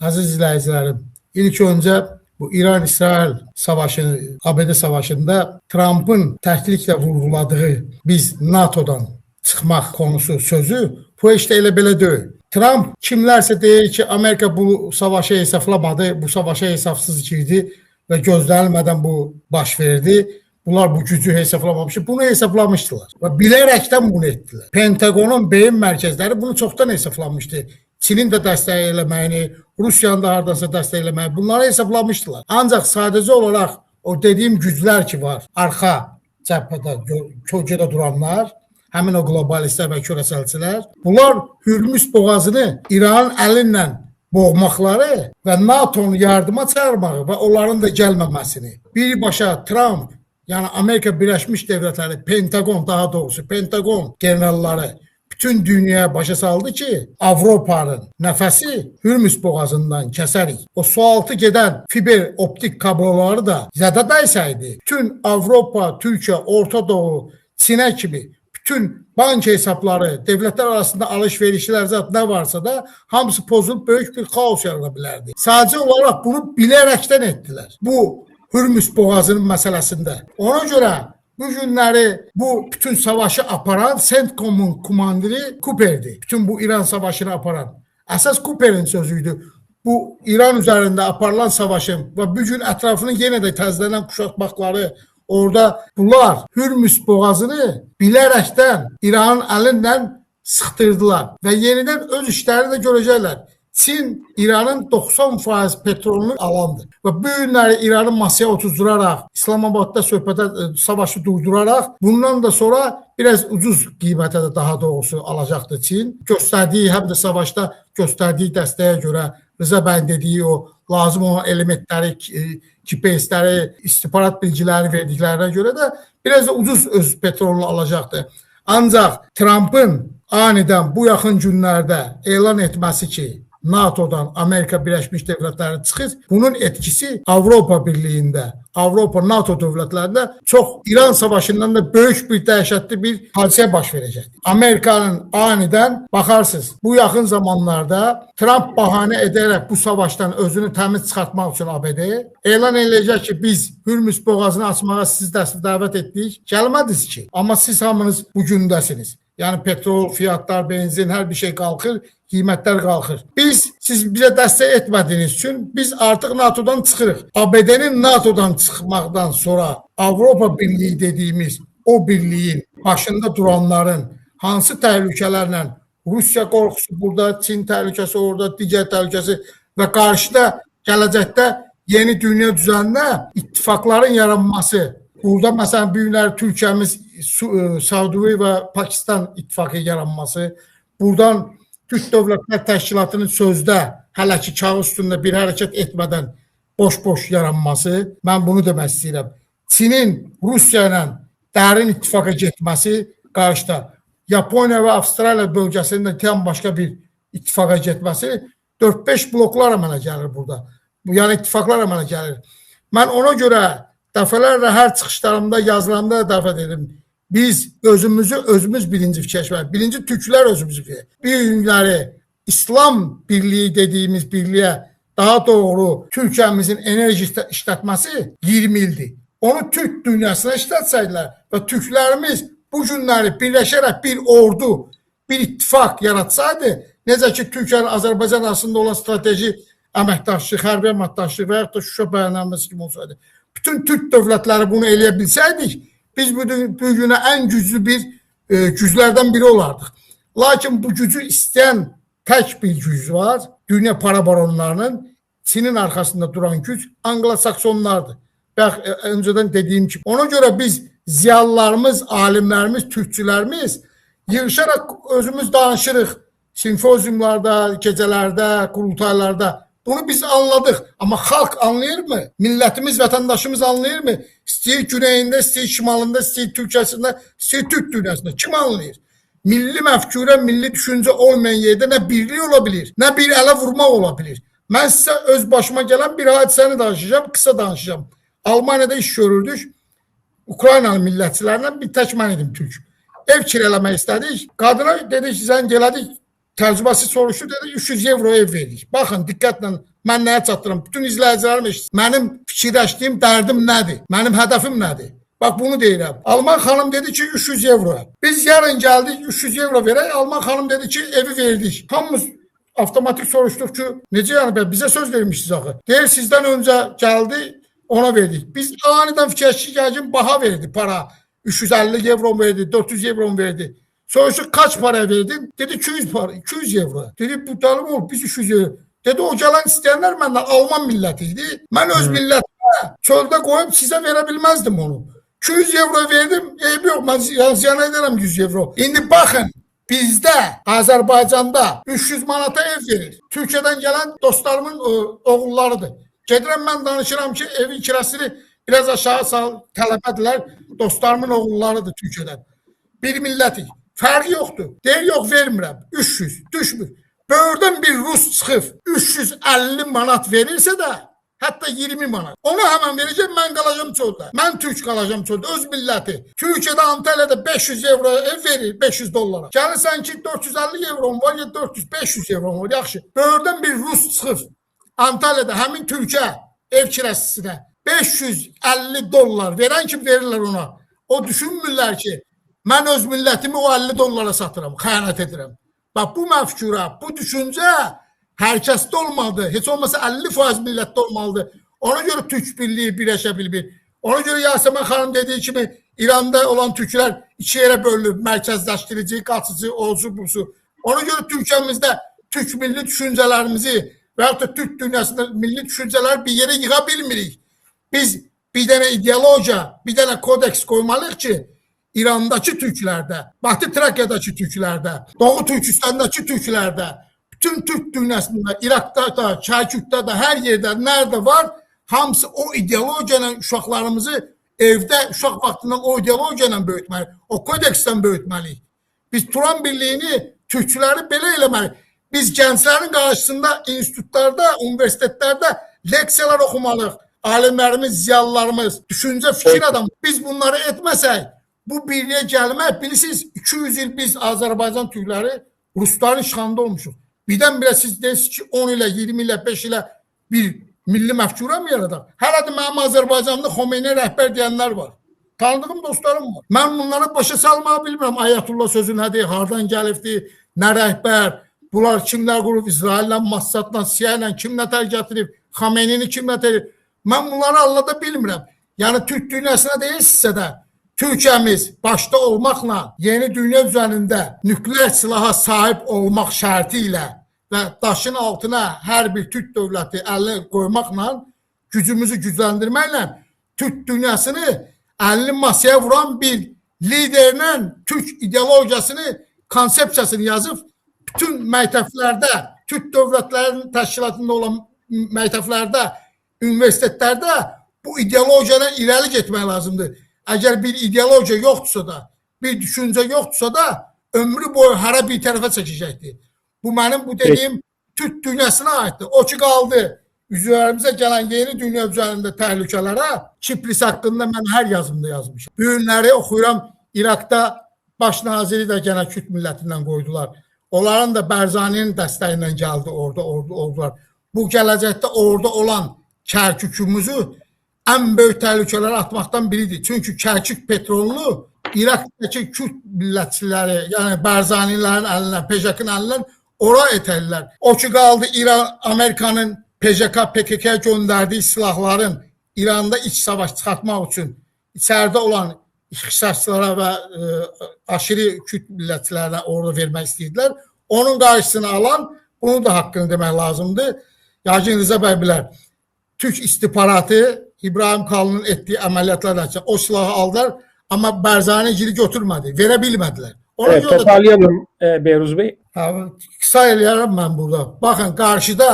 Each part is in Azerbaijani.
Əziz izləyicilərim, ilk öncə bu İran-İsrail savaşı, ABD savaşında Trumpın təkliklə vurğuladığı biz NATO-dan çıxmaq konusu sözü bu heç də elə belə deyil. Trump kimlərsə deyir ki, Amerika bu savaşı hesablamadı, bu savaşa hesabsız girdi və gözlənilmədən bu baş verdi. Bunlar bu gücü hesablamamışdı. Bunu hesablamışdılar və bilərəkdən bunu etdilər. Pentagonun beyin mərkəzləri bunu çoxdan hesablamışdı. Çinin də dəstək eləməyini, Rusiyanın da hardansa dəstək eləməyini, bunları hesablamışdılar. Ancaq sadəcə olaraq o dediyim güclər ki var, arxa cəbhədə, kölgədə duranlar, həmin o qlobalistlər və küresəlçilər, bunlar Hürmüz boğazını İranın əli ilə boğmaqları və NATO-nu yardıma çağırmağı və onların da gəlməməsini birbaşa Trump, yəni Amerika Birləşmiş Devlətləri, Pentagon daha doğrusu, Pentagon generalları bütün dünyaya başa saldı ki, Avropanın nəfəsi Hürmüz boğazından kəsərik. O sualtı gedən fiber optik kabloları da zədə dəysəydi, bütün Avropa, Türkiyə, Orta Doğu, Çinə kimi bütün bank hesabları, devlətlər arasında alış-verişlər zat nə varsa da hamısı pozulub böyük bir xaos yarada bilərdi. Sadəcə olaraq bunu bilərəkdən etdilər. Bu Hürmüz boğazının məsələsində. Ona görə bu günləri bu bütün savaşı aparan CENTCOM-un komandiri Cooper'di. Bütün bu İran savaşını aparan. Əsas Cooper'in sözüydü. Bu İran üzərində aparılan savaşın və bu gün ətrafını yenə də təzələnən quşatmaqları orada bunlar Hürmüz boğazını bilərəkdən İranın əlindən sıxdırdılar və yenidən öz işlərini də görəcəklər. Çin İranın 90% petrolunu alandır. Və bu günləri İranı masaya otuzduraraq, İslamabadda söhbətə, savaşı durduraraq, bundan da sonra biraz ucuz qiymətə də daha doğrusu alacaqdır Çin. Göstərdiyi, həm də savaşda göstərdiyi dəstəyə görə Rıza bəyin dediyi o lazım olan elementləri, GPS-ləri, istihbarat bilgilərini verdiklərinə görə də biraz da ucuz öz petrolunu alacaqdır. Ancaq Trumpın anidən bu yaxın günlərdə elan etməsi ki, NATO-dan Amerika Birləşmiş Devlətləri çıxır, bunun etkisi Avropa Birliyində, Avropa NATO dövlətlərində çox İran savaşından da böyük bir dəhşətli bir hadisə baş verəcəkdir. Amerikanın anidən baxarsınız, bu yaxın zamanlarda Trump bahanə edərək bu savaşdan özünü təmiz çıxartmaq üçün ABD elan eləyəcək ki, biz Hürmüz boğazını açmağa sizi dəvət etdik, gəlmədiniz ki, amma siz hamınız bu gündəsiniz. Yəni petrol, fiyatlar, benzin, hər bir şey qalxır, qiymətlər qalxır. Siz bizə dəstək etmədiyiniz üçün biz artıq NATO-dan çıxırıq. ABD-nin NATO-dan çıxmaqdan sonra Avropa Birliyi dediyimiz o birliyin başında duranların hansı təhlükələrlə Rusiya qorxusu burada, Çin təhlükəsi orada, digər təhlükəsi və qarşıda gələcəkdə yeni dünya düzəninə ittifaqların yaranması. Burada məsələn bu günləri Türkiyəmiz, Saudi və Pakistan ittifaqı yaranması, buradan Türk Dövlətlər Təşkilatının sözdə hələ ki kağız üstündə bir hərəkət etmədən boş-boş yaranması, mən bunu demək istəyirəm. Çinin Rusiya ilə dərin ittifaqa getməsi qarşıda, Yaponiya və Avstraliya bölgəsinin də tam başqa bir ittifaqa getməsi 4-5 bloklar əmələ gəlir burada. Yəni ittifaqlar əmələ gəlir. Mən ona görə dəfələrlə hər çıxışlarımda, yazılarımda da dəfə dedim. Biz özümüzü özümüz birinci fikirləşməliyik. Birinci türklər özümüzü fikirləşməliyik. Bir günləri İslam birliyi dediyimiz birliyə daha doğru Türkiyəmizin enerji işlətməsi 20 ildir. Onu Türk dünyasına işlətsəydilər və türklərimiz bu günləri birləşərək bir ordu, bir ittifaq yaratsaydı, necə ki Türkiyə ilə Azərbaycan arasında olan strateji əməkdaşlıq, hərbi əməkdaşlıq və yaxud da Şuşa bəyannaməsi kimi olsaydı, bütün Türk dövlətləri bunu eləyə bilsəydik, biz bu günə ən güclü bir güclərdən biri olardıq. Lakin bu gücü istəyən tək bir güc var. Dünya para baronlarının Çinin arxasında duran güc Anglo-Saksonlardır. Bax, öncədən dediyim kimi. Ona görə biz ziyalılarımız, alimlərimiz, türkçülərimiz yığışaraq özümüz danışırıq. Simpoziumlarda, gecələrdə, qurultaylarda. Bunu biz anladıq. Amma xalq anlayır mı? Millətimiz, vətəndaşımız anlayır mı? İstəyir güneyində, istəyir şimalında, istəyir Türkiyəsində, istəyir Türk dünyasında. Kim anlayır? Milli məfkurə, milli düşüncə olmayan yerdə nə birlik ola bilir, nə bir ələ vurmaq ola bilir. Mən sizə öz başıma gələn bir hadisəni danışacağım, qısa danışacağım. Almaniyada iş görürdük. Ukraynalı millətçilərlə bir tək mən idim Türk. Ev kirələmək istədik. Qadına dedik, zəng elədik. Təcrübəsi soruşdu, dedi 300 avro ev veririk. Baxın, diqqətlə mən nəyə çatdıram? Bütün izləyicilərim eşitsin. Mənim fikirləşdiyim dərdim nədir? Mənim hədəfim nədir? Bax, bunu deyirəm. Alman xanım dedi ki, 300 avro. Biz yarın gəldik, 300 avro verək. Alman xanım dedi ki, evi verdik. Hamımız avtomatik soruşduq ki, necə yəni, bizə söz vermişsiniz axı. Deyir, sizdən öncə gəldi, ona verdik. Biz anidən fikirləşdik, yəqin baha verdi para. 350 avro verdi, 400 avro verdi. Soruşduq, kaç para verdin? Dedi 200 para, 200 avro. Dedi, bu dəli ol, biz 300 avro. Dedi, o gələn istəyənlər məndən Alman milləti idi. Mən öz millətimə çöldə qoyub sizə verə bilməzdim onu. 200 avro verdim, eybi yox, mən ziyan edərəm 100 avro. İndi baxın, bizdə Azərbaycanda 300 manata ev verir. Türkiyədən gələn dostlarımın oğullarıdır. Gedirəm, mən danışıram ki, evin kirasını biraz aşağı sal, tələbədirlər. Dostlarımın oğullarıdır Türkiyədən. Bir millətik. Fərqi yoxdur. Deyir, yox, vermirəm. 300, düşmür. Böyürdən bir Rus çıxıb 350 manat verirsə də, hətta 20 manat. Ona həmən verəcəm, mən qalacam çöldə. Mən türk qalacam çöldə, öz milləti. Türkiyədə, Antalyada 500 avro ev verir, 500 dollara. Gəlirsən ki, 450 avron var, ya 400, 500 avron var, yaxşı. Böyürdən bir Rus çıxıb Antalyada həmin türkə ev kirəsisinə 550 dollar verən kim verirlər ona. O düşünmürlər ki, mən öz millətimi o 50 dollara satıram, xəyanət edirəm. Bax, bu məfkürə, bu düşüncə hər kəsdə olmalıdır. Heç olmasa 50% millətdə olmalıdır. Ona görə Türk birliyi birləşə bilmir. Ona görə Yasəmən xanım dediyi kimi İranda olan türklər iki yerə bölünüb, mərkəzləşdirici, qaçıcı, olsu, busu. Ona görə Türkiyəmizdə türk milli düşüncələrimizi və yaxud da türk dünyasında milli düşüncələri bir yerə yığa bilmirik. Biz bir dənə ideologiya, bir dənə kodeks qoymalıyıq ki, İrandakı türklərdə, Batı Trakyadakı türklərdə, Doğu Türkistandakı türklərdə, bütün Türk dünyasında, İraqda da, Kərkükdə də, hər yerdə, nerede var, hamısı o ideologiya ilə uşaqlarımızı evdə uşaq vaxtından o ideologiya ilə böyütməliyik, o kodeksdən böyütməliyik. Biz Turan Birliyini, türkçüləri belə eləməliyik. Biz gənclərin qarşısında institutlarda, universitetlərdə leksiyalar oxumalıyıq. Alimlərimiz, ziyalılarımız, düşüncə, fikir adamı. Biz bunları etməsək, bu birliyə gəlmək, bilirsiniz, 200 il biz Azərbaycan türkləri Rusların işğalında olmuşuq. Birdən-birə siz deyirsiniz ki, 10 ilə, 20 ilə, 5 ilə bir milli məfkürə mi yaradaq? Hələ də mənim Azərbaycanlı Xomeyni rəhbər deyənlər var. Tanıdığım dostlarım var. Mən bunları başa salmağı bilmirəm. Ayətullah sözü nədir, hardan gəlibdir, nə rəhbər, bunlar kimlər qurub, İsraillə, Massadla, CIA ilə kim nətər gətirib, Xomeynini kim nətər? Mən bunları anlada bilmirəm. Yəni Türk dünyasına deyirsinizsə də, Türkiyəmiz başda olmaqla yeni dünya düzənində nükleer silaha sahib olmaq şərti ilə və daşın altına hər bir Türk dövləti əlini qoymaqla, gücümüzü gücləndirməklə Türk dünyasını əlini masaya vuran bir liderlə Türk ideologiyasını, konsepsiyasını yazıb bütün məktəblərdə, Türk dövlətlərinin təşkilatında olan məktəblərdə, universitetlərdə bu ideologiyadan irəli getmək lazımdır. Əgər bir ideologiya yoxdursa da, bir düşüncə yoxdursa da, ömrü boyu hərə bir tərəfə çəkəcəkdir. Bu mənim bu dediyim Türk dünyasına aiddir. O ki qaldı üzərimizə gələn yeni dünya üzərində təhlükələrə, Kipris haqqında mən hər yazımda yazmışam. Bu günləri oxuyuram, İraqda baş naziri də gənə Kürt millətindən qoydular. Onların da Bərzaninin dəstəyi ilə gəldi orada oldular. Bu gələcəkdə orada olan Kərkükümüzü ən böyük təhlükələrə atmaqdan biridir. Çünki Kərkük petrolunu İraqdakı Kürt millətçiləri, yəni Bərzanilərin əlindən, PJK-ın əlindən ora etərlər. O ki qaldı İran, Amerikanın PJK, PKK-ya göndərdiyi silahların İranda iç savaş çıxartmaq üçün içəridə olan ixtisasçılara və aşırı Kürt millətçilərinə orada vermək istəyirdilər. Onun qarşısını alan, bunu da haqqını demək lazımdır. Yəqin Rıza bəy bilər. Türk istihbaratı İbrahim Kalın'ın etdiyi əməliyyatlar o silahı aldılar, amma Bərzanigili götürmədi, verə bilmədilər. Ona evet, görə toparlayalım Behruz Bey. Hə, qısa eləyərəm mən burada. Baxın, qarşıda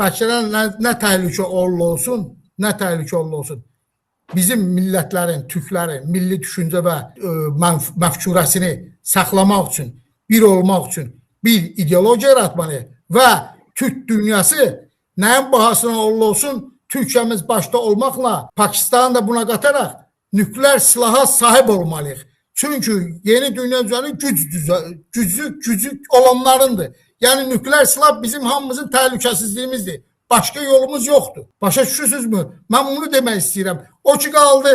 bəlkə nə təhlükə olsun, nə təhlükə olsun. Bizim millətlərin, türklərin milli düşüncə və məfkurəsini saxlamaq üçün, bir olmaq üçün bir ideologiya yaratmalı və Türk dünyası nəyin bahasına olsun, Türkiyəmiz başda olmaqla Pakistanı da buna qataraq nükleer silaha sahib olmalıyıq. Çünki yeni dünya düzəni gücü olanlarındır. Yəni nükleer silah bizim hamımızın təhlükəsizliyimizdir. Başqa yolumuz yoxdur. Başa düşürsünüzmü? Mən bunu demək istəyirəm. O ki qaldı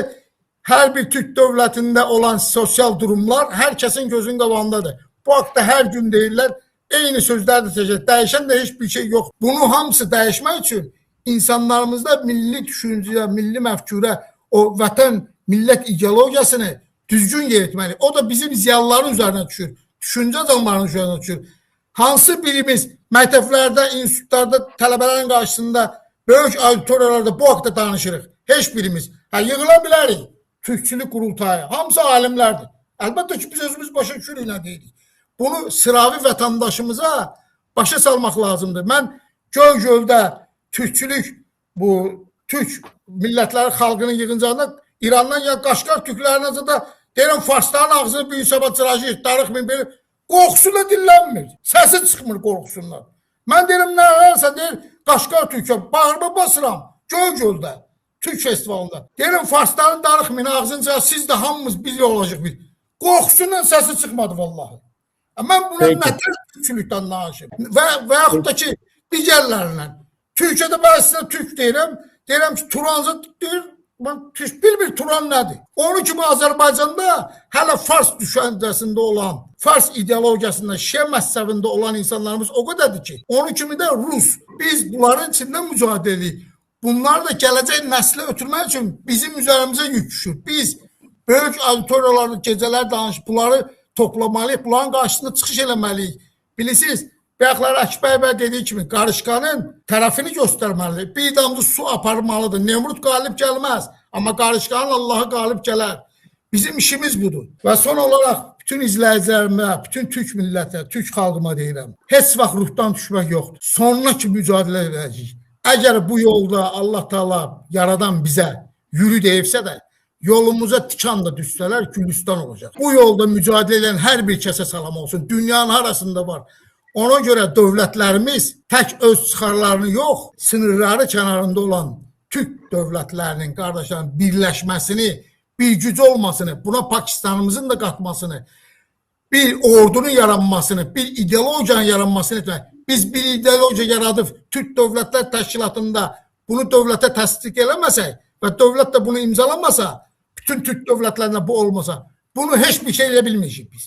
hər bir Türk dövlətində olan sosial durumlar hər kəsin gözünün qabağındadır. Bu haqda hər gün deyirlər, eyni sözlər də təkrar. Dəyişən də heç bir şey yox. Bunu hamısı dəyişmək üçün insanlarımızda milli düşüncə, milli məfkurə, o vətən, millət ideologiyasını düzgün yeritməli. O da bizim ziyalıların üzərinə düşür. Düşüncə adamlarının üzərinə düşür. Hansı birimiz məktəblərdə, institutlarda, tələbələrin qarşısında, böyük auditoriyalarda bu haqda danışırıq? Heç birimiz. Hə, yığıla bilərik. Türkçülük qurultayı. Hamısı alimlərdir. Əlbəttə ki, biz özümüz başa düşürük nə deyirik. Bunu sıravi vətəndaşımıza başa salmaq lazımdır. Mən Göygöldə türkçülük bu türk millətləri xalqının yığıncağında İrandan ya Qaşqar türklərinə də deyirəm farsların ağzını bir gün sabah cıracaq, darıxmayın belə. Qorxusu da dillənmir. Səsi çıxmır qorxusundan. Mən deyirəm nələrsə deyir Qaşqar türkə bağrıma basıram Göygöldə Türk festivalında. Deyirəm farsların darıxmayın ağzını cıracaq, siz də hamımız bir olacaq biz. Qorxusundan səsi çıxmadı vallahi. Mən buna nətər türkçülükdən danışım? Və yaxud da ki digərlərindən. Türkiyədə mən sizə türk deyirəm, deyirəm ki Turancı deyir, mən türk bilmir Turan nədir. Onun kimi Azərbaycanda hələ fars düşüncəsində olan, fars ideologiyasında, şiə məzhəbində olan insanlarımız o qədərdir ki, onun kimi də Rus. Biz bunların içində mücadilə edirik. Bunlar da gələcək nəslə ötürmək üçün bizim üzərimizə yük düşür. Biz böyük auditoriyalarda gecələr danışıb bunları toplamalıyıq, bunların qarşısında çıxış eləməliyik. Bilirsiniz, bayaqlar Əkbər bəy dediyi kimi qarışqanın tərəfini göstərməlidir. Bir damcı su aparmalıdır. Nemrut qalib gəlməz, amma qarışqanın Allahı qalib gələr. Bizim işimiz budur. Və son olaraq bütün izləyicilərimə, bütün türk millətə, türk xalqıma deyirəm. Heç vaxt ruhdan düşmək yoxdur. Sonuna kimi mücadilə edəcəyik. Əgər bu yolda Allah Taala yaradan bizə yürü deyibsə də yolumuza tikan da düşsələr Gülüstan olacaq. Bu yolda mücadilə edən hər bir kəsə salam olsun. Dünyanın harasında var. Ona görə dövlətlərimiz tək öz çıxarlarını yox, sınırları kənarında olan türk dövlətlərinin, qardaşlarının birləşməsini, bir güc olmasını, buna Pakistanımızın da qatmasını, bir ordunun yaranmasını, bir ideologiyanın yaranmasını etmək. Biz bir ideologiya yaradıb Türk Dövlətlər Təşkilatında bunu dövlətə təsdiq eləməsək və dövlət də bunu imzalamasa, bütün Türk dövlətlərində bu olmasa, bunu heç bir şey eləyə bilməyəcəyik biz.